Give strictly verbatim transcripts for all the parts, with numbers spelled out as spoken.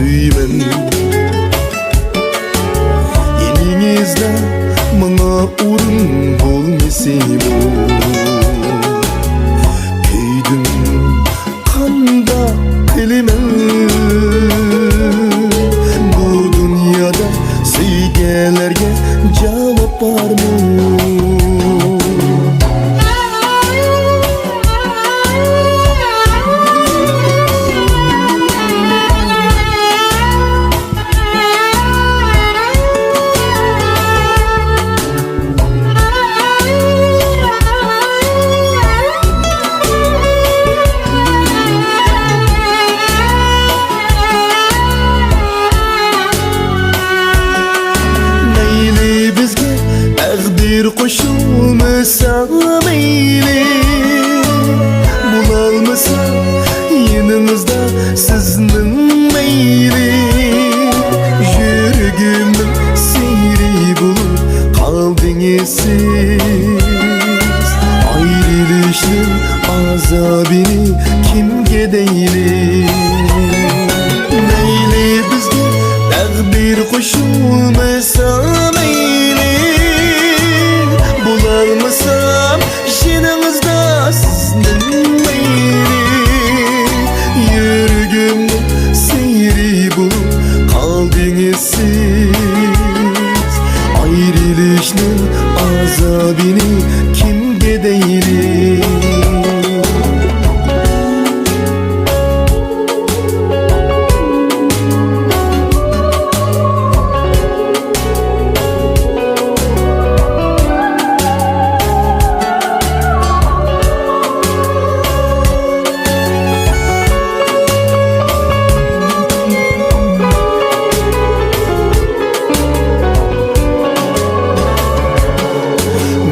سۆيىمەن. يېنىڭىزدا ماڭا ئورۇن بولمىسىمۇ، كۆيدۈم، قانداق قىلىمەن؟ بۇ دۇنيادا سۆيگەنلەرگە جاۋاب بارمۇ؟ مەيلى بىزگە تەقدىر قوشۇلمىسا مەيلى، بولالمىسا يېنىڭىزدا سىزنىڭ مەيلى. يۈرىكىمنىڭ سېھرى بولۇپ قالدىڭىز سىز، ئايرىلىشنىڭ ئازابىنى كىمگە دەيلى؟ مەيلى بىزگە تەقدىر قوشۇلمىسا مەيلى، بولالمىسام يېنىڭىزدا سىزنىڭ مەيلى. يۈرىكىمنىڭ سېھرى بولۇپ قالدىڭىز سىز، ئايرىلىشنىڭ ئازابىنى كىمگە دەيلى؟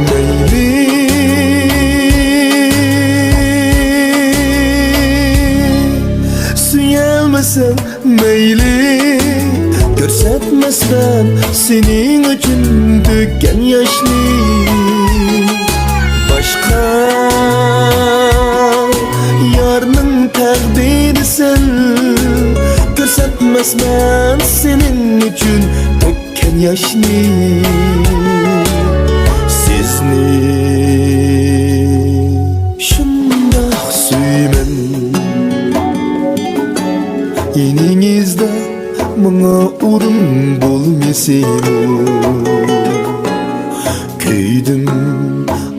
مەيلى، سۆيەلمىسەڭ مەيلى، كۆرسەتمەسمەن سېنىڭ ئۈچۈن تۆككەن ياشنى. باشقا يارنىڭ تەقدىرىسەن، كۆرسەتمەسمەن سېنىڭ ئۈچۈن تۆككەن ياشنى. سىزنى شۇنداق سۆيىمەن، يېنىڭىزدا ماڭا ئورۇن بولمىسىمۇ، كۆيدۈم،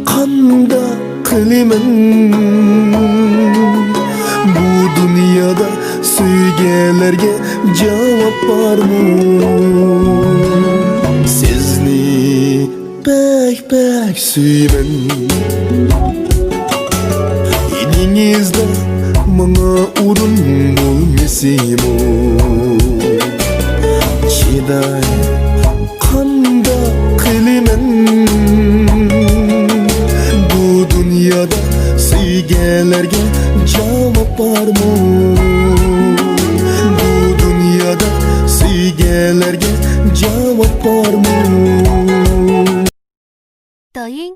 قانداق قىلىمەن؟ بۇ دۇنيادا سۆيگەنلەرگە جاۋاب بارمۇ؟ سىزنى بەك، بەك سۆيىمەن. يېنىڭىزدا ماڭا ئورۇن بولمىسىمۇ، چىداي، قانداق قىلىمەن؟ بۇ دۇنيادا سۆيگەنلەرگە جاۋاب بارمۇ؟ بۇ دۇنيادا سۆيگەنلەرگە جاۋاب بارمۇ؟ 抖音